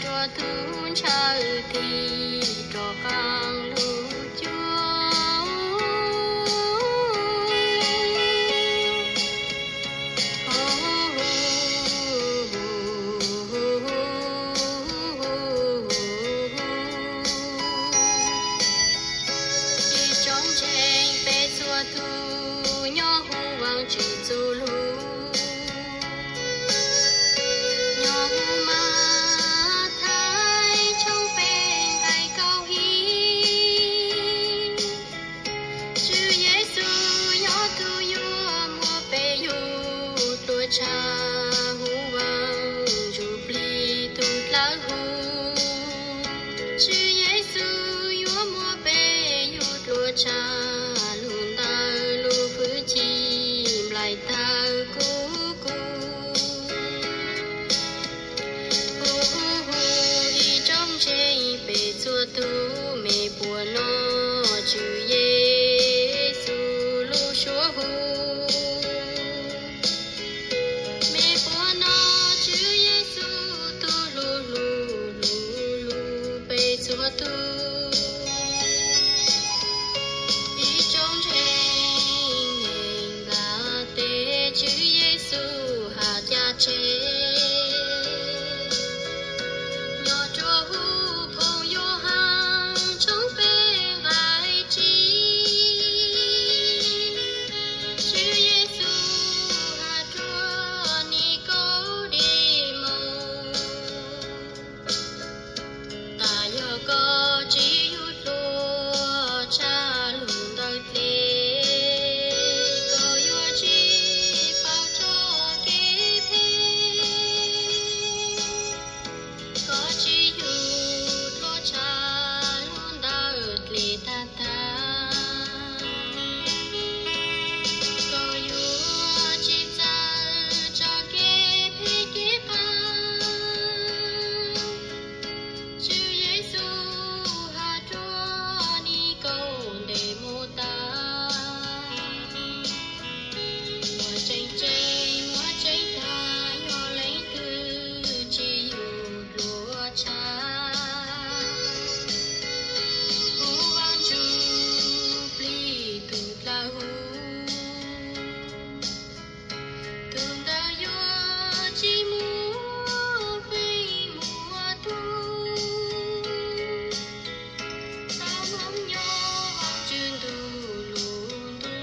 rua tug ntshaw tig rov qaab lug cuag. Ib tsoom ntseeg peb txhua tug nyob huv Vaajtswv txuj lug, nyob huv Mathais tshooj peb nqai kaum ib. Tswv Yexus yog tug yuav muab peb yug dluav tshaj huv Vaajtswv plig tug dlawb huv. Tswv Yexus yuav muab peb yug dluav tshaj lug ntawm lub fwj chim nplai tawg kuv kuv. Hu hu hu ib tsoom ntseeg peb txhua tug, mej puas nov Tswv Yexus lub suab hu? Mej puas nov Tswv Yexus tug lug lug lug lug peb txhua tug? Ib tsoom ntseeg nqa tes Tswv Yexus has ca tseg, nyob rua huv phooj Yauhas tshooj peb nqai tsib. Tswv Yexus has rua Nikaudimoos, tas yog koj tsi yug dluav tshaj lug ntawm dlej, koj yuav tsi paub txoj kev phem. Koj tsi yug dluav tshaj lug ntawm dlej tag tag, koj yuav tsi txawj txoj kev phem kev qas. Tswv Yexus has rua Nikaudimoos tas, muaj tseeb tseeb, muaj tseeb tag, yog leej twg tsi yug dluav tshaj huv Vaajtswv plig tug dlawb huv, tug ntawd yuav tsi muaj feem muaj tug tau moog nyob Vaajtswv ntuj lub ntuj.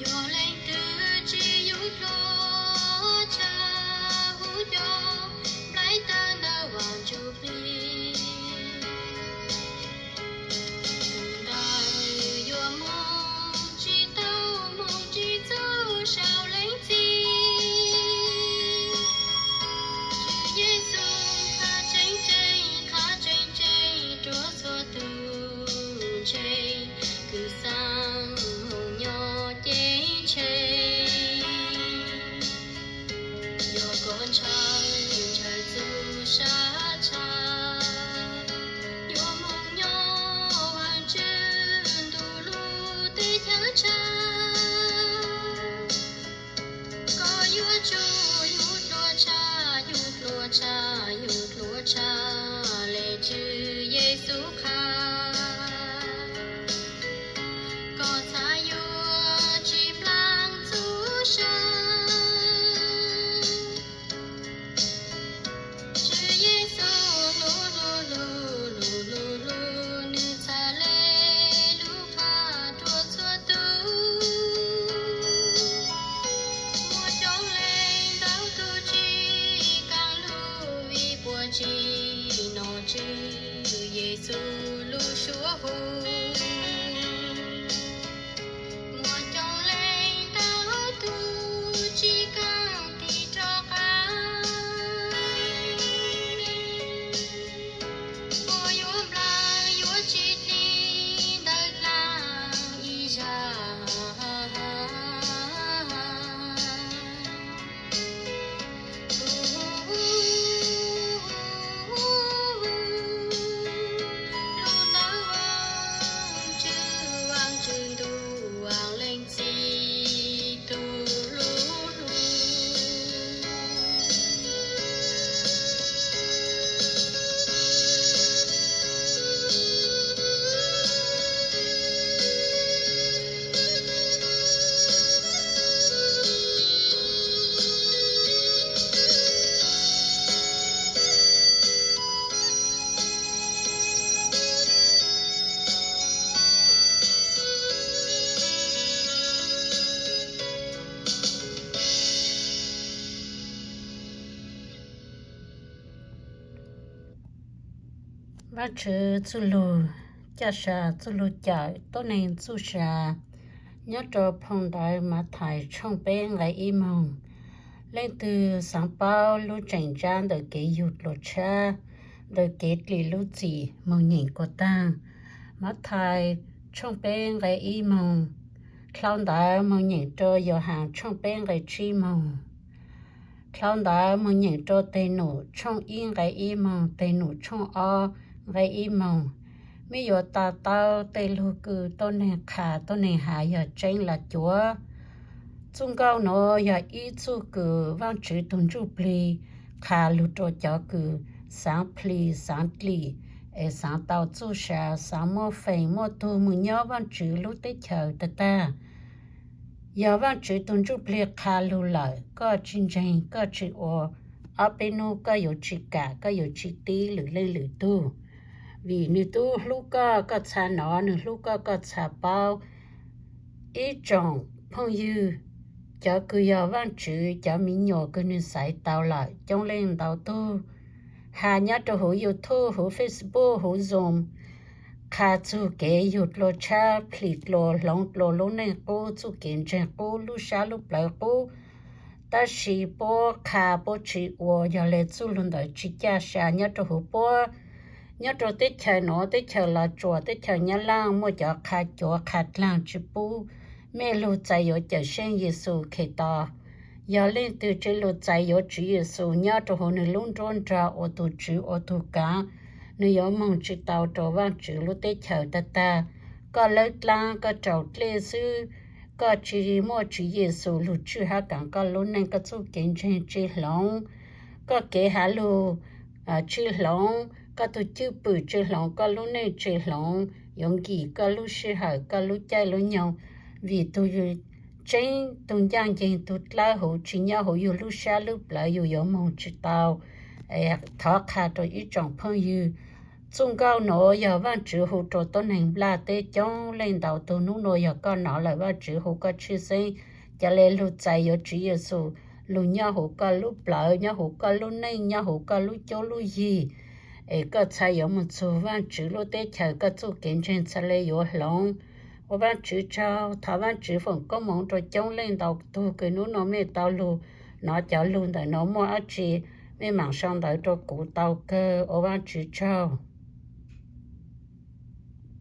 Yog leej twg tsi yug dluav tshaj huv cov nplai tawg ntawm Vaajtswv plig, tug ntawd yuav moog tsi tau moog tsi txug sau leej txim. Tswv Yexus qha tseeb tseeb, qha tseeb tseeb rua txhua tug ntseeg kws xaav moog nyob ceeb tsheej. Yog koj ntshaw, ntshaw txug sab tshab, yuav moog nyob Vaajtswv ntuj lub teb chaws tshab, koj yuav tsum yug dluav tshaj, yug dluav tshaj, yug dluav tshaj le Tswv Yexus qha, koj txhad yuav tsi nplaag txhub sa. Tswv Yexus lub, lub, lub, lub, lub hlub, nwg txhad le lub qha rua txhua tug. Muaj coob leej ntau tug tsi kaam lug vim puas tsi nov Tswv Yexus lub suab hu. Muaj coob leej ntau tug tsi kaam tig rov qab, puas yuav nplaag yuav tsi dlig ntawm dlaag ib zag. Lub ntawd Vaajtswv txuj lug caj sa, txuj lug cawm tuab neeg txuj sa, nyob rua phoo ntawv Mathais tshooj peb nqe ib moog. Leej twg xaav paub lub tseem ntsab ntawm kev yug dlua tshab, ntawm kev dlim lub txim moog nyeem kuas taag. Mathais tshooj peb nqe ib moog. Dlhau ntawv moog nyeem rua Yauhaas tshooj peb nqe tsib moog. Dlhau ntawv moog nyeem rua Teg Num tshooj ib nqe ib moog, Teg Num tshooj ob nqe ib moog. Mej yuav to taub tej lug kws tuab neeg qha tuab neeg has yog tseeb los cuav. Txuj nkauj nuav yog ib txuj kws Vaajtswv tug Ntsuj Plig qha lug rua cov kws xaav plhis, xaav dlim, es xaav tau txuj sa, xaav muaj feem muaj tug moog nyob Vaajtswv lub teb chaws tag tag. Yog Vaajtswv tug Ntsuj Plig qha lug lawm, koj tsi ntseeg, koj tsi ua, ob peb nub koj yuav tsi kam, koj yuav tsi tib lwm leej lwm tug. Vim nwg tub hlub koj, koj txha nov, nwg hlub koj, koj txha paub. Ib tsoom phooj ywg, cov kws yog Vaajtswv cov me nyuam kws nwg xaiv tau lawm coob leej ntau tug, has nyob rua huv YouTube, huv Facebook, huv Zoom, qha txug kev yug dlua tshab, plhis dlua, hloov dlua lub neej qub, txuj kev ntseeg qub, lub sab lub plawv qub. Tab sis puab qha puab tsi ua, yog le txuj lug ntawd tsi caj sa nyob rua huv puab. Nyob rua teb chaws nuav, teb chaws Los Tsuas, teb chaws Nyab Laaj muaj cov qha cuav qha dlaag tsi pub mej lug txais yuav Cawmseej Yexus Khetos. Yog leej twg tsi lug txais yuav Tswv Yexus nyob rua huv nwg lub nruab nrag ua tug tswv ua tug kaav, nwg yuav moog tsi tau rua Vaajtswv lub teb chaws tag tag. Koj lawb dlaab koj raug dlej xwb, koj tsi muaj Tswv Yexus lug tswj hab kaav koj lub neej, koj txuj kev ntseeg tsi hloov, koj kev has lug tsi hloov, koj tug cwj pwm tsi hloov, koj lub neej tsi hloov, yuav nkim koj lub sij hawm, koj lub caij lub nyoog. Vim tug tseeb, tug ncaaj nceeg, tug dlawb huv tsi nyob huv yug lub sab lub plawv, yug yuav moog tsi tau. Thov qha rua ib tsoom phooj ywg, txuj nkauj nuav yog Vaajtswv hu rua tuab neeg nplaj teb coob leej ntau tug. Nub nuav yog koj nov lawm, Vaajtswv hu koj tshwj xeeb, ca le lug txais yuav Tswv Yexus lug nyob huv koj lub plawv, nyob huv koj lub neej, nyob huv koj lub cuab lub yig, es koj txhad yuav moog txug Vaajtswv lub teb chaws, koj txuj kev ntseeg txhad le yuav hloov. Ua Vaajtswv tsaug, thov Vaajtswv foom koob moov rua coob leej ntau tug kws nub nuav mej tau lug nov cov lug ntawm nuav, muaj dlaab tsi mej maam sau ntawv rua kuv tau kawg. Ua Vaajtswv tsaug.